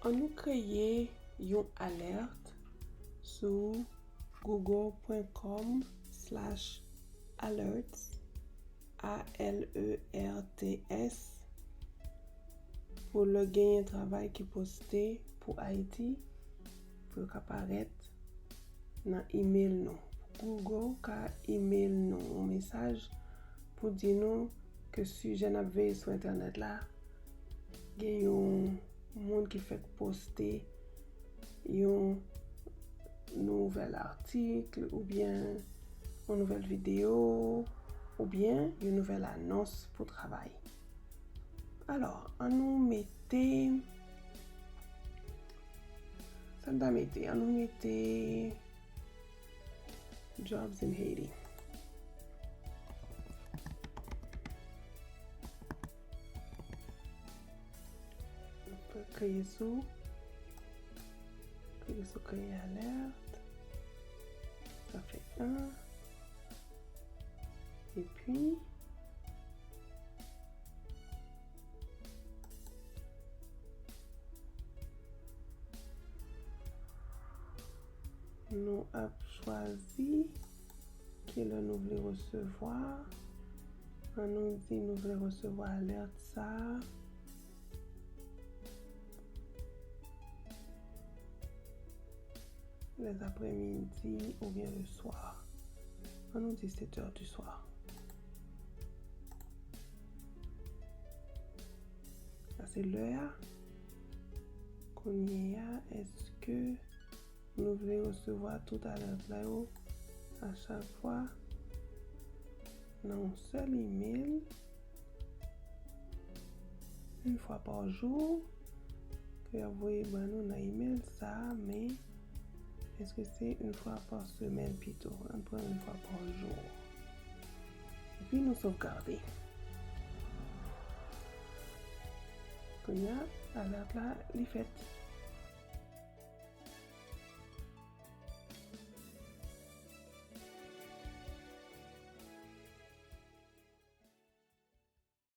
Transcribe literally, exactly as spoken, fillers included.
Ann nou kreye yon alèt sou google pwen com slash alerts, A L E R T S, pou lè genyen travay ki poste pou Ayiti, pou yo ka parèt nan imèl nou. Google ka imèl nou yon mesaj pou di nou ke sijè n ap veye sou entènèt la, gen yon moun ki fèk poste yon nouvèl atik oubyen yon nouvèl videyo oubyen yon nouvèl anons pou travay. Alò, ann nou mete, sa n ta mete? Ann nou mete Jobs in Haiti. Kreye sou, kreye sou, kreye alèt. Sa fè en. Epi, nou ap chwazi kilè nou vle resevwa. Ann nou di nou vle resevwa alèt sa a lèzaprèmidi oubyen leswa. Ann nou di sèt è di swa. Sa se lè a. Kounye a, èske nou vle resevwa tout alèt la yo a chak fwa nan yon sèl imèl, yon fwa pa jou, ke y ap voye ban nou nan imèl sa a, men èske se yon fwa pa semèn pito? Ann pran yon fwa pa jou. Epi nou sovgade. Kounye a, alèt la, li fèt.